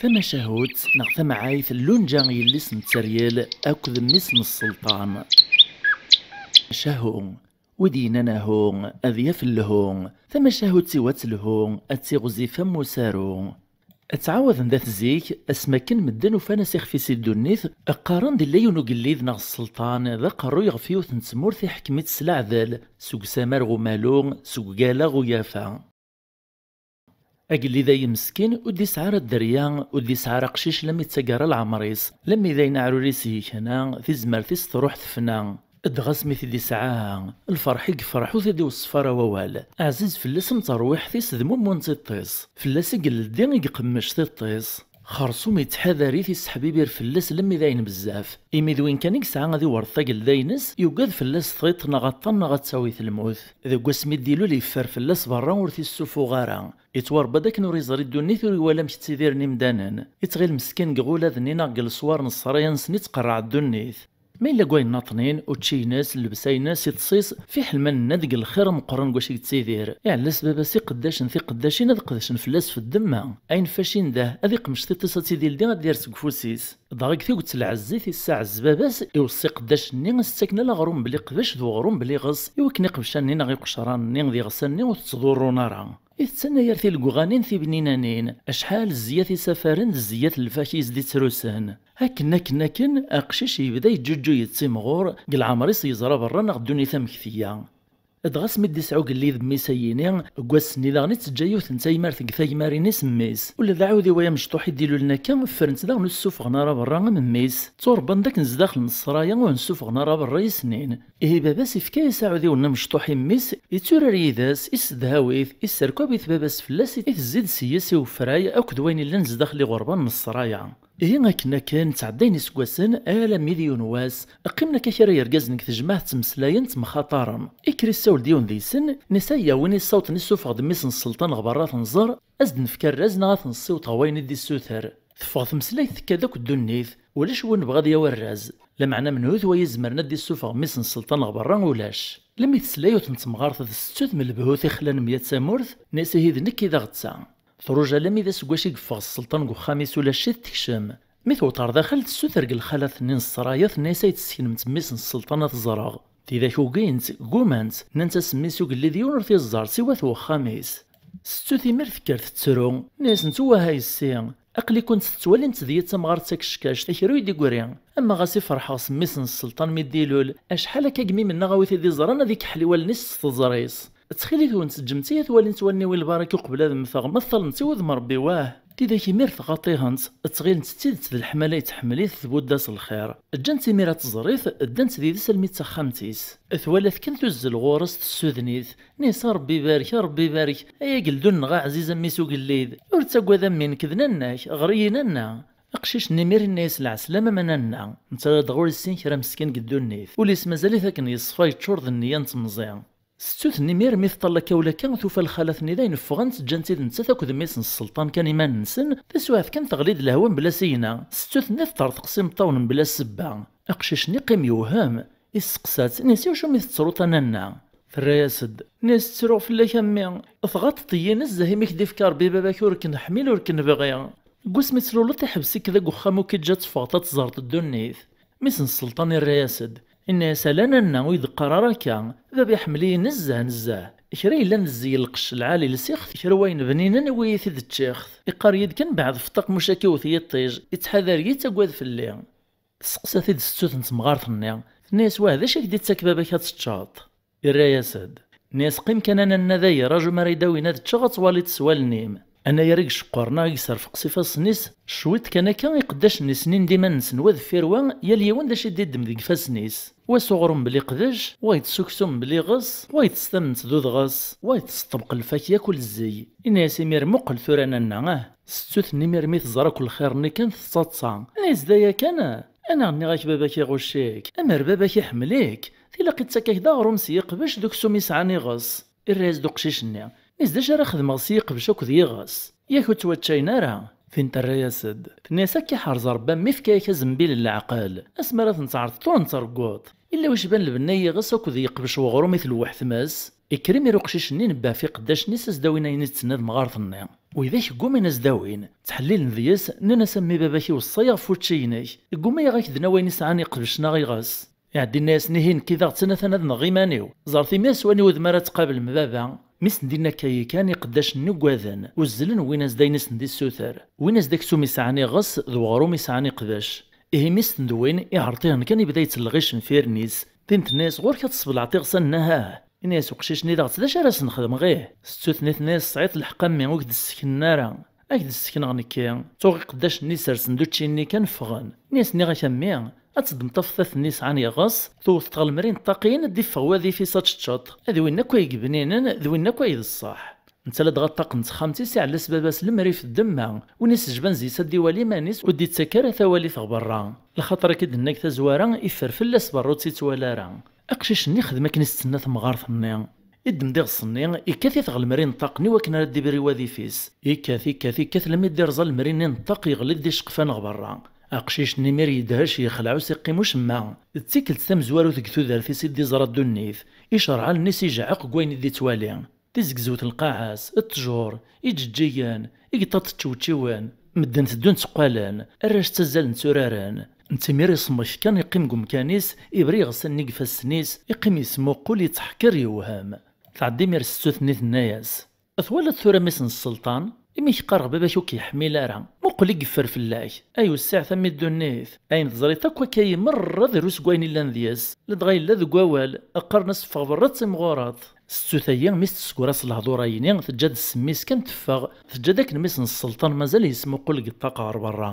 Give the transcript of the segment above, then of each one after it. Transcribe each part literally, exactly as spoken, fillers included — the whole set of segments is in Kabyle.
Tamacahut neɣ tamɛayt n Lunǧa, yelli-s n Tteryel akked mmi-s n sselṭan. Cahu, wid yennan ahu, ad yaf lhu. Tamacahut-iw ad telhu, ad tiɣzif am usaru. Ad ttɛawaden dat zik, asmi akken medden ufan asixef-is i ddunit, qqaren-d illa yiwen ugellid neɣ sselṭan d aqerruy ɣef yiwet n tmurt iḥkem-itt s leɛdel, seg usamar ɣ umalu, seg ugala ɣ uyafa. Agellid-a yemskin ur d-isɛi ara dderya, ur d-isɛi ara aqcic, lammi d taggara leɛmer-is, lammi d ayen aɛrur-is yekna, tizmert-is truḥ tefna. Dɣa asmi t-id-isɛa, lferḥ i yefreḥ ur t-id-iweṣṣef ara wawal. Ɛziz fell-as am terwiḥt-is d mummu n tiṭ-is. Fell-as i yeldi i iqemmec tiṭ-is. Xersum yettḥadar-it, isseḥbibir fell-as lemmi d ayen bezzaf. Imi d win kan i yesɛa ad iwerret agelda-ines, yugad fell-as tiṭ neɣ aṭṭan neɣ ad tawi telmut. Deg wasmi d-ilul yeffer fell-as berra ur t-issufuɣ ara. Yettwarebba-d akken ur iẓri ddunit, ur iwala amek ttidiren imdanen. Ittɣil meskin deg iɣulad-nni neɣ deg leswar n ṣṣraya-nsen i tqerreɛ ddunit. Ma yella deg wayen naṭnin, učči-ines, llebsa-ines, iṭes-is, fiḥel ma nenna-d deg lxir ameqqran deg wacu i yettidir. Iɛella-s baba-s iqeddacen tiqeddacin ad qedcen fell-as f ddemma. Ayen facin dah, ad iqmec tiṭ-is ad tt-id-ildi ad d-yers deg ufus-is. Dɣa deg tuget n lɛezz i t-issaɛez baba-s, iweṣṣi iqeddacen-nni ad s-ttaken ala aɣrum bla iqbec d uɣrum bla iɣes, i wakken iqebcan-nni neɣ iqecran-nni d iɣsan-nni ur t-ttḍurrun ara. Itett anayer tilegɣanin tibninanin, acḥal zzyat isafaren d zzyat n lfak i s-d-ittrusen. Akken, akken, akken, aqcic yebda yeǧǧuǧǧu yettimɣur, deg leɛmer-is yeẓra berra neɣ ddunit amek tga. Dɣa asmi d-isɛa ugellid mmi-s ayini, deg wass-nni daɣen i teǧǧa yiwet n taymart deg tagmarin-is mmi-s. Ula d aɛudiw ay amecṭuḥ i d-ilulen akka, ffren-t daɣen ur ssuffɣen ara berra am mmi-s. Tturebban-d akken zdaxel n ssraya ur ssuffɣen ara berra i snin. Ihi baba-s ifka-yas aɛudiw-nni amecṭuḥ i mmi-s, itturar yid-s, issedhaw-it, isserkab-it baba-s fell-as, itezzi-d seg-s i ufray akked wayen illan zdaxel iɣurban n ssraya. Ihi akken akken ttɛeddayen iseggasen, alammi d yiwen wass, qqimen akka kra yergazen deg tejmaɛt ttmeslayen ttemxaṭaren. Ikker issawel-d yiwen deg-sen, nisa yya win issawṭen issufeɣ-d mmi-s n sselṭan ɣer berra ad t-nẓer, ad s-d-nefk arraz neɣ ad t-nessiweḍ ɣer wayen i d-issuter. Teffeɣ tmeslayt tekka-d akk ddunit, ulac win nebɣa ad yawi arraz. Lameɛna menhu-t wa izemren ad d-issufeɣ mmi-s n sselṭan ɣer berra? Ulac. Lemmi tesla yiwet n temɣart d settut m lebhut ixlan mya tamurt, nna-yas ihi d nekk i d aɣetta. Truja alammi d aseggas i yeffeɣ sselṭan deg uxxam-is ulac-it tekcem. Mi tewweḍ ɣer daxel tessuter deg lxalat-nni n ssraya tenna-yas ay tesseknemt mmi-s n sselṭan ad t-ẓreɣ. Tidak ugint, ggumant, nnant-as mmi-s ugellid yiwen ur t-iẓẓar siwa at wexxam-is. Settut imir tekker tettru, nna-yasent wah a yessi, aql-ikent tettwalimt d yat tamɣart takeckact, akra ur yi-d-igri, ama ɣas i ferḥeɣ s mmi-s n sselṭan mi d-ilul, acḥal akka n yimimen-nneɣ a wi t-id-iẓran ad ikeḥḥel i wallen-is s teẓri-s. Ttxil-iwent ǧǧemt-iyi ad t-walint wallen-iw i lbaraka uqbel ad mmteɣ, ma teṭṭalemt i wudem n Ṛebbi wah! Tidak imir tɣaṭ-ihent, ttɣilent d tidet d leḥmala yettḥemmel-it tbudd-as lxir. Ǧǧant imir ad tẓer-it, ddant did-s almi d taxxamt-is. Twala-t kan tuzzel ɣur-s tessuden-it. Nna-yas a Ṛebbi barek, a Ṛebbi barek, ay ageldu-nneɣ aɛziz a mmi-s ugellid. Ur ttagad a mmi, nekk d nanna-k, ɣer-iyi nanna. Aqcic-nni imir inna-yas lɛeslama a nanna, netta dɣa ur issin kra meskin deg ddunit. Ul-is mazal-it akken yeṣfa yeččur d nniya n temẓi. Settut-nni imir mi teṭṭal akka u lakka tufa lxalat-nni dayen ffɣent ǧǧant-id nettat akked mmi-s n sselṭan kan iman-nsen, taswiɛt kan teɣli-d lehwa mebla asigna, settut-nni teṭṭerḍeq s imeṭṭawen mebla ssebba. Aqcic-nni yeqqim yewhem, isteqsa-tt, nna-yas iwacu mi tettruḍ a nanna? Terra-yas-d, nna-yas ttruɣ fell-ak a mmi, tɣaṭeḍ-iyi nezzeh imi k-d-ifka Ṛebbi baba-k ur k-neḥmil ur k-nebɣi. Deg wasmi tluleḍ iḥbes-ik deg uxxam ur k-iǧǧa ad teffɣeḍ ad tẓerreḍ ddunit. Mmi-s n sselṭan irra-yas-d, inna-yas ala a nanna ur yi-d-qqar ara akka, baba iḥemmel-iyi nezzeh nezzeh, kra yellan d zzey n lqecc lɛali lsiɣ-t, kra n wayen bninen awi-yi-t-id ččiɣ-t, iqqar-iyi-d kan beɛɛed ɣef ṭṭaq muc ad k-iwwet yiṭij, ittḥadar-iyi ittagad fell-i. Testeqsa-t-id settut n temɣart-nni, tenna-yas wah d acu i k-d-ittak baba-k ad teččeḍ? Irra-yas-d, nna-yas qqim kan a nanna dayi raju mi ara yi-d-awin ad ččeɣ ad twaliḍ s wallen-im. Anayer i iceqqur neɣ i iserfeq s ifassen-is, cwiṭ kan akka iqeddacen-is nnin-d iman-nsen wa deffir wa, yal yiwen d acu i d-iddem deg ifassen-is. Wa s uɣrum bla iqdec, wa yeṭṭes uksum bla iɣes, wa yeṭṭes tament d udɣes, wa yeṭṭes ṭṭebq lfakya kul zzey. Inna-yas imir muqel tura a nanna ah! Settut-nni imir mi teẓra akk lxir-nni kan tettaḍsa, nna-yas d aya kan? Anaɣ nniɣ-ak baba-k iɣucc-ik, amer baba-k iḥemmel-ik, tilaq ittak-ak-d aɣrum s yiqbec d uksum yesɛan iɣes. Irra-yas-d uqcic-nni, nna-yas d acu ara xedmeɣ s yiqbec akked yiɣes? Yak ur ttwaččayen ara? Tin terra-yas-d, tenna-yas akka iḥrez Ṛebbi a mmi ifka-yak azembil n leɛqel, asmi ara ten-tɛerḍeḍ ur ten-tṛegguḍ. Illa wicban lbenna n yiɣes akked yeqbec weɣrum i telweḥ tmes, ikker imir uqcic-nni inebbeh f iqeddacen-is a s-d-awin ayen i d-tenna temɣart-nni. Widak ggumin a s-d-awin, ttḥellilen deg-s, nnan-as: "A mmi, baba-k iweṣṣa-yaɣ ɣef wučči-inek, gguma-yaɣ a k-d-nawi ayen isɛan iqebec neɣ iɣes." Iɛeddi inna-yasen: "Ihi nekki daɣ ttnatan ad nɣ iman-iw, ẓret imi aswan i wudem ara tqablem baba." Mi sen-d-inna akka yakan, iqeddacen-nni uggaden, uzzlen, wwin-as-d ayen i sen-d-issuter. Wwin-as-d aksum isɛan iɣes d weɣrum isɛan iqbec. Ihi mi s-ten-d-wwin, iɛreṭ-ihen kan, ibda yettelleɣ icenfiren-is. Tin tenna-yas: "Ɣur-k ad tesbelɛeḍ iɣsan-nni, hah?" Inna-yas uqcic-nni daɣ: "D acu ara sen-xedmeɣ, ih?" Settut-nni tenna-yas: "Tesɛiḍ lḥeqq a mmi, ur k-d-sseknen ara. Ad k-d-ssekneɣ nekki. Tuɣ iqeddacen-nni sersen-d učči-nni kan, ffɣen." Inna-yas: "Nniɣ-ak a mmi, ad teddmeḍ tafeṭṭiṭ-nni yesɛan iɣes, tewteḍ ɣer lemri n ṭṭaq-in, ad d-iffeɣ wadif-is ad teččeḍ. Ad win akk ay yebninen, d win akk ay d ṣṣeḥ." Netta ladɣa ṭṭaq n texxamt-is, iɛella-s baba-s lemri f ddemma, win isejban zi-s ad d-iwali iman-is ur d-ittak ara tawalit ɣer berra. Lxaṭer akka i d-tenna deg tazwara, iffer fell-as berra ur tt-ittwali ara. Aqcic-nni ixdem akken i s-tenna temɣart-nni. Iddem-d iɣes-nni, ikkat-it ɣer lemri n ṭṭaq-nni wakken ara d-ibri wadif-is. Ikkat, ikkat, ikkat, lammi d-irẓa lemri-nni n ṭṭaq, yeɣli-d d iceqfan ɣer berra. Aqcic-nni imir yedhec, yexleɛ, ur s-iqqim ucemma. D tikkelt tamezwarut deg tudert-is i d-iẓra ddunit. Icerɛalen-is ijeɛɛeq deg wayen i d-ittwali. Tizegzewt n lqaɛa-s, ttjur, iǧeǧǧigen, igṭaṭ ččewčiwen, medden teddun tteqqalen, arrac ttazzalen tturaren. Netta imir iṣemmek kan, iqqim deg umkan-is, ibri iɣsan-nni deg ifassen-is, iqqim yesmuqul, yettḥekkir, yewhem. Tɛedda imir settut-nni, tenna-yas: "Twalaḍ tura mmi-s n sselṭan? Imi k-qqareɣ baba-k ur k-yeḥmil ara. Muqel i yeffer fell-ak. Ay wessiɛet a mmi ddunit. Ayen teẓriḍ akk akka-yi merra drus deg wayen illan deg-s. Ladɣa yella deg wawal, qqaren-as ffeɣ berra d timɣureḍ." Settut-agi, mi s-tessegra-s lehdur-ayini, teǧǧa-d ssem-is kan teffeɣ, teǧǧa-d akken mmi-s n sselṭan mazal yesmuqul deg ṭṭaq ɣer berra.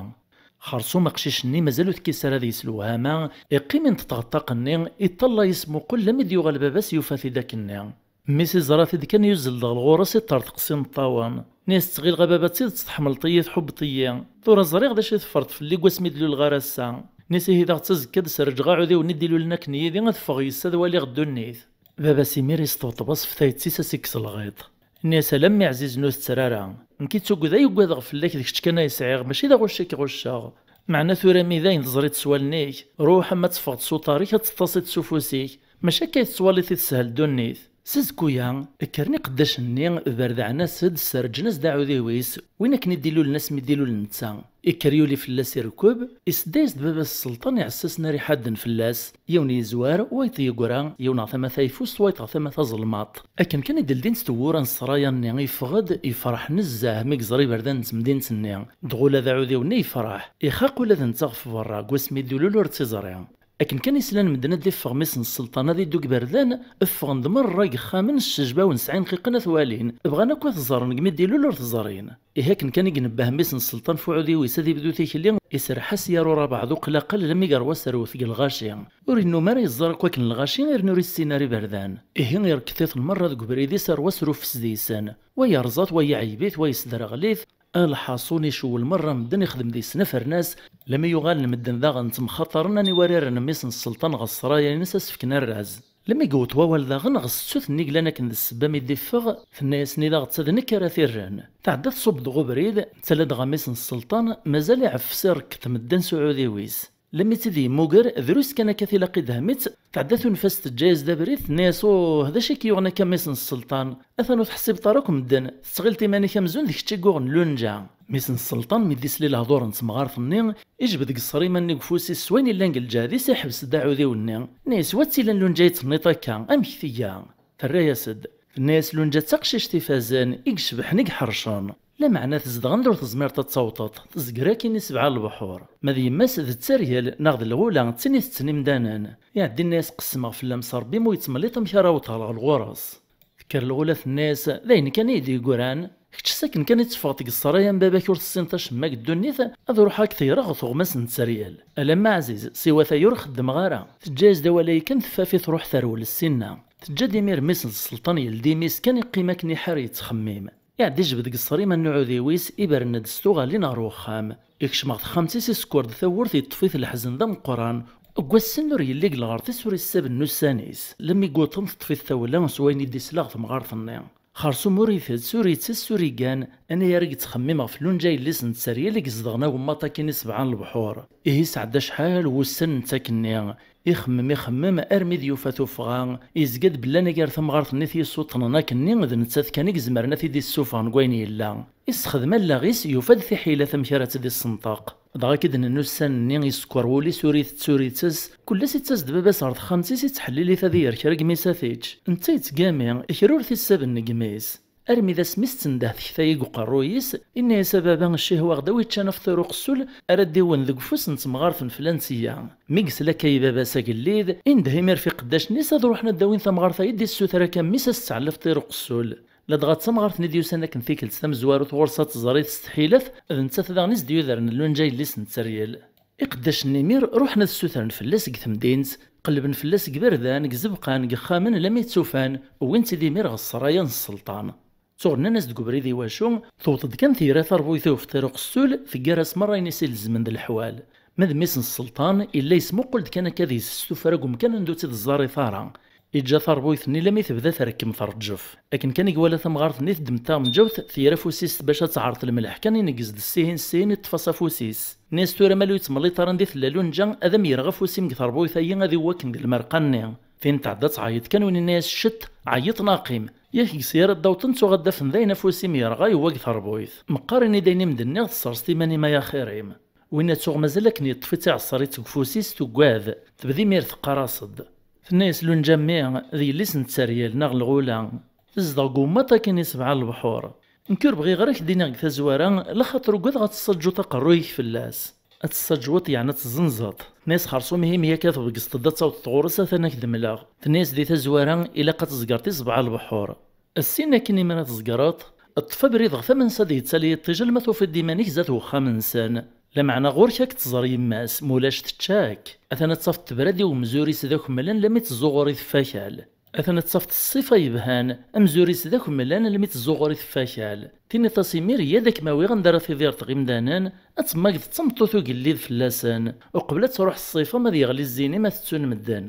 Xersum aqcic-nni mazal ur tekkis ara deg-s lewhama, iqqim inṭeṭ ɣer ṭṭaq-nni, iṭṭallay yesmuqul, lammi d-yuɣal baba-s yufa-t-id akkenni. Mmi-s iẓra-t-id kan, yuzzel-d ɣer ɣur-s, iṭṭerḍeq s imeṭṭawen. Nni-as: "Ttɣil ɣa baba, d tidet tḥemmleḍ-iyi, tḥubbeḍ-iyi. Tura ẓriɣ d acu i teffreḍ fell-i deg wasmi d-luleɣ ar ass-a." Nni-as: "Ihi daɣ d tazekka ad d-sreǧɣeɣ aɛudiw-nni d-ilulen akken yid-i, ad ffɣeɣ yes-s ad waliɣ ddunit." Baba-s imir yesṭebṭeb-as f tayet-is, a s-ikkes lɣiṭ. Nni-as: "Alammi ɛzizen ur tetter ara. Nekk i d tugda i ugadeɣ fell-ak, d kečč kan ay sɛiɣ, mačči d aɣucc i k-ɣucceɣ. Meɛna tura mi dayen teẓriḍ s wallen-ik, ruḥ ama ad teffɣeḍ s uṭar-ik, ad teṭṭasiḍ s ufus-ik, mačči akka i tettwaliḍ i teshel ddunit." S azekku-ya, kkren iqeddacen-nni, berdeɛen-as-d, sserǧen-as-d aɛudiw-is, win akken i d-ilulen asmi d-ilul netta. Ikker yuli fell-as irkeb, isedda-yas-d baba-s sselṭan iɛessasen ara iḥadden fell-as, yiwen yezwar, wayeḍ yeggra, yiwen ɣer tama tayeffust, wayeḍ ɣer tama taẓelmaṭ. Akken kan i d-ldint tewwura n ssraya-nni, yeffeɣ-d, yefreḥ nezzeh mi yeẓra iberdan n temdint-nni. Dɣa ula d aɛudiw-nni yefreḥ, ixaq ula d netta ɣef berra, deg wasmi d-ilul ur tt-iẓri. Akken kan i slan medden ad d-iffeɣ mmi-s n sselṭan ad iddu deg iberdan, ffɣen-d merra deg yexxamen s ccejba-wen sɛin qiqqen ad t-walin, bɣan akk ad t-ẓren deg mi d-ilul ur t-ẓrin. Ihi akken kan i inebbeh mmi-s n sselṭan f uɛudiw-is ad ibdu tikli, iserreḥ-as yar urabeɛ d uqlaqal lammi gar waserwet deg lɣaci. Ur yennum ara yeẓẓar akk akken lɣaci, irnu ur issin ara iberdan. Ihi irekkeḍ-iten merra deg ubrid-is ar waserwef s deg-sen. Wa yerẓa-t, wa iɛeyb-it, wa yesderɣel-it. Lḥaṣun icewwel merra medden, ixdem deg-sen afernas, lammi yuɣalen medden daɣen ttemxaṭaren aniwa ara rren mmi-s n sselṭan ɣer ssraya-ines ad s-fken arraz. Lammi yewweḍ wawal daɣen ɣer settut-nni yellan akken d ssebba mi d-iffeɣ, tenna-yasen i daɣ d ta d nekk ara t-irren. Tɛedda tṣubb-d ɣer ubrid, netta ladɣa mmi-s n sselṭan mazal iɛeffes irekkeḍ medden s uɛudiw-is. Lammi tt-id-yemmuger, drus kan akka tilaq idhem-itt, tɛedda tunef-as teǧǧa-yas-d abrid, tenna-yas: "Uh, d acu i k-yuɣen akka mmi-s n sselṭan? Atan ur teḥsibeḍ ara akk medden, tettɣileḍ iman-ik amzun d kečč i yuɣen Lunǧa." Mmi-s n sselṭan mi d-isli lehdur n temɣart-nni, ijbed deg ṣṣrima-nni deg ufus-is s wayen illan deg lǧehd-is, iḥbes-d aɛudiw-nni. Nni-as: "Wa tt-ilan Lunǧa yettmenniḍ akka, amek tga?" Terra-yas-d. Tenna-yas Lunǧa d taqcict ifazen, i icebḥen, i iḥercen. Lameɛna tezdeɣ anda ur tezmireḍ ad tawḍeḍ, tezger akkin i sebɛa n lebḥur. Ma d yemma-s d tteryel neɣ d lɣula, d tin itetten imdanen. Iɛeddi nna-yas: "Qessmeɣ fell-am s Ṛebbi, ma ur yettmelliṭ amek ara awḍeɣ ɣer ɣur-s." Tekker lɣula tenna-yas: "D ayen kan i yi-d-yeggran, kečč s akken kan i teffɣeḍ deg ssṛaya n baba-k ur tessineḍ acemma deg ddunit, ad ruḥeɣ ad k-ḍeyyreɣ ɣer tuɣmas n tteryel. Alamma ɛziz, siwa taya ur xeddmeɣ ara." Teǧǧa-yas-d awal-ayi kan teffaf i truḥ terwel ssinna. Teǧǧa-d imir mmi-s n sselṭan yeldi imi-s kan iqqim akken iḥar yettxemmim. Iɛedda ijbed deg ṣṣrima n uɛudiw-is, ibren-d s tuɣalin ɣer wexxam. Ikcem ɣer texxamt-is, isekkeṛ-d tawwurt, yeṭṭef-it leḥzen d ameqqran. Deg wass-nni ur yelli deg lɣerḍ-is, ur issaben n ussan-is. Lammi yewweḍ teṭṭef-it tawla s wayen i d-isla ɣer temɣart-nni. Xersum ur itett, ur ittess, ur igan, anagar i yettxemmim ɣef Lunǧa yelli-s n tteryel i izedɣen agemmaḍ akkin i sebɛa n lebḥur. Ihi sɛedda acḥal n wussan netta akkenni. Ixemmem, ixemmem, armi d yufa tuffɣa, yezga-d belli anagar tamɣart-nni t-yessuṭṭnen akkenni d nettat kan i izemren ad t-id-issufɣen deg wayen yella. Issexdem allaɣ-is, yufa-d tiḥilat amek ara tt-id-issenṭeq. Dɣa akken d-nenna ussan-nni, yeskeṛ wul-is, ur itett ur ittess, kul ass ittas-d baba-s ɣer texxamt-is, ittḥellil-it ad iger kra n yemma-s ad t-ičč. Netta yettgami, kra ur t-issaben n yemma-s. Armi d asmi s-tendeh tekta-yi deg uqerruy-is, inna-yas: "A baba, ccihwa-ɣ-d a wi ččan afṭir uqessul ara d-iwen deg ufus n temɣart n flan sya." Mi yesla akka i baba-s agellid, indeh imir f iqeddacen-is ad ruḥen ad d-awin tamɣart-ayi d-issuter akka mmi-s a s-tɛell afṭir uqessul. Ladɣa d tamɣart-nni d-yusan akken tikkelt tamezwarut ɣur-s ad teẓri testḥilat, d nettat daɣen i s-d-yudren Lunǧa yelli-s n tteryel. Iqeddacen imir ruḥen ad ssutren fell-as deg temdint, qellben fell-as deg iberdan, deg izebqan, deg yexxamen, lammi tt-ufan, wwin-tt-id imir ɣer ssraya n sselṭan. Tuɣ nnan-as deg ubrid i wacu, tewweḍ-d kan tira tarbuyt i ufṭir uqessul, teggar-as merra ayen i s-ilezmen d leḥwal. Ma d mmi-s n sselṭan, illa yesmuqul-d kan akka deg-s s tuffra deg umkan anda ur tt-id-ẓẓarit ara. Iǧǧa tarbuyt-nni lammi tebda trekkem terǧef. Akken kan i iwala tamɣart-nni teddem taɣenǧawt, tger afus-is bac ad teɛreḍ lemleḥ kan, ineggez-d ssihin ssihin, iṭṭef-as afus-is. Nni-as: "Tura ma lu yettmelliṭ ara anda i tella Lunǧa, ad am-yerɣ afus-im deg tarbuyt-ayi ad iwakken deg lmerqa-nni." Tin tɛedda tɛeyyeḍ kan, win inna-yas: "Ccet, ɛeyyeḍ neɣ qqim. Yak deg-s ara d-awṭen tuɣ ad d-afen dayen afus-im yerɣa yewwa deg tarbuyt. Meqqar ini-d ayen i m-d-nniɣ, tesserseḍ iman-im ay axir-im." Winna tuɣ mazal akken yeṭṭef-itt iɛeṣṣer-itt deg ufus-is, tuggad, tebda imir teqqar-as-d. Tenna-yas Lunǧa: "Mmi, d yelli-s n tteryel neɣ lɣula. Tezdeɣ deg ummaṭ akin i sebɛa n lebḥur. Nekk ur bɣiɣ ara k-d-iniɣ deg tazwara, laxaṭer ugadeɣ ad tessaǧuḍ aqerruy-ik fell-as." "Ad tessaǧuḍ, yeɛni ad tezzenzeḍ?" Tenna-yas: "Xerṣum ihi mi akka tbegseḍ-d ad tawḍeḍ ɣur-s, atan ad k-d-mleɣ." Tenna-yas: "Di tazwara, ilaq ad tezgeṛ i sebɛa n lebḥur." Ssin akin imi ara tezgereḍ, ṭṭef abrid ɣef amansa d-yettali yiṭij alma tufiḍ-d iman-ik zdat wexxam-nsen. Lameɛna ɣur-k ad k-tẓer yemma-s, mulac tečča-k. Atan ad tafeḍ tebrad i umzur-is d akemmlan lammi tezzuɣur i tfakal. Atan ad tafeḍ ṣṣifa yebhan, amzur-is d akemmlan almi tezzuɣur i tfakal. Tiniḍ-as imir: "Yya-d ad kem-awiɣ anda ara tidireḍ imdanen, ad temmagdeḍ d tameṭṭut ugellid fell-asen, uqbel ad truḥ ṣṣifa ma ad yeɣli zzin-im ad t-ttun medden."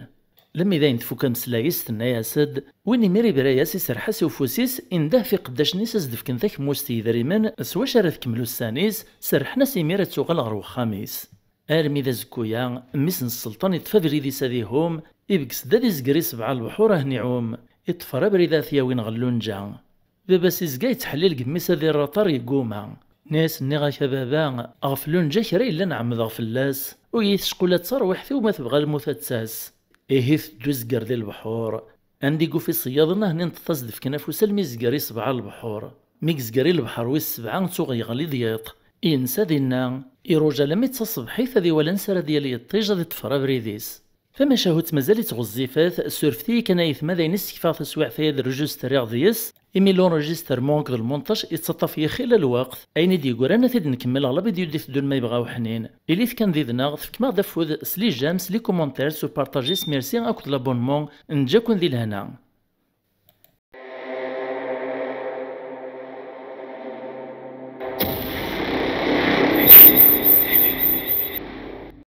Lemmi d ayen tfuk ameslay-is, tenna-yas-d, win imir ibra-yas, iserreḥ-as i ufus-is, indeh f iqeddacen-is ad s-d-fken takemmust n yedrimen s wacu ara tkemmel ussan-is, serrḥen-as imir ad tuɣal ɣer wexxam-is. Armi d azekku-ya, mmi-s n sselṭan iṭṭef abrid-is ad ihum, ibges-d ad izger i sebɛa lebḥur a hen-iɛum, iṭṭfer abrid ad t-yawin ɣer Lunǧa. Baba-s izga yettḥellil deg mmi-s ad irr aṭar, yegguma. Nni-as: "Nniɣ-ak a baba, ɣef Lunǧa kra yellan ɛemmdeɣ fell-as, ur iyi-tecqul ad tarwiḥt-iw ma tebɣa lmut ad tas." Ihi teddu izger di lebḥur. Anda i yufi iṣeyyaḍen, ahni neṭṭeḍ-as-d fken afus almi yezger i sebɛa n lebḥur. Mi yezger i lebḥer wis sebɛa, tuɣ yeɣli-d yiḍ. Yensa dinna, iruja alammi d taṣebḥit ad iwali ansi ara d-yali yiṭij ad iṭṭfer abrid-is. Tamacahut mazal-itt ɣezzifet, surfet-iyi kan ayetma d ayen i ssekfeɣ taswiɛt-aya d rejustri deg-s, imi l'enregistrement akked lmontaj yettaṭṭaf yixil lweqt, ayen i d-yeggran ad t-id-nkemmel ɣer la vidéo d-iteddun ma yebɣa uḥnin. Ilit kan did-neɣ, tefkem-aɣ-d afud s les j'aime, s les commentaires, s upartaji, s merci akked l'abonnement, neǧǧa-ken di lehna.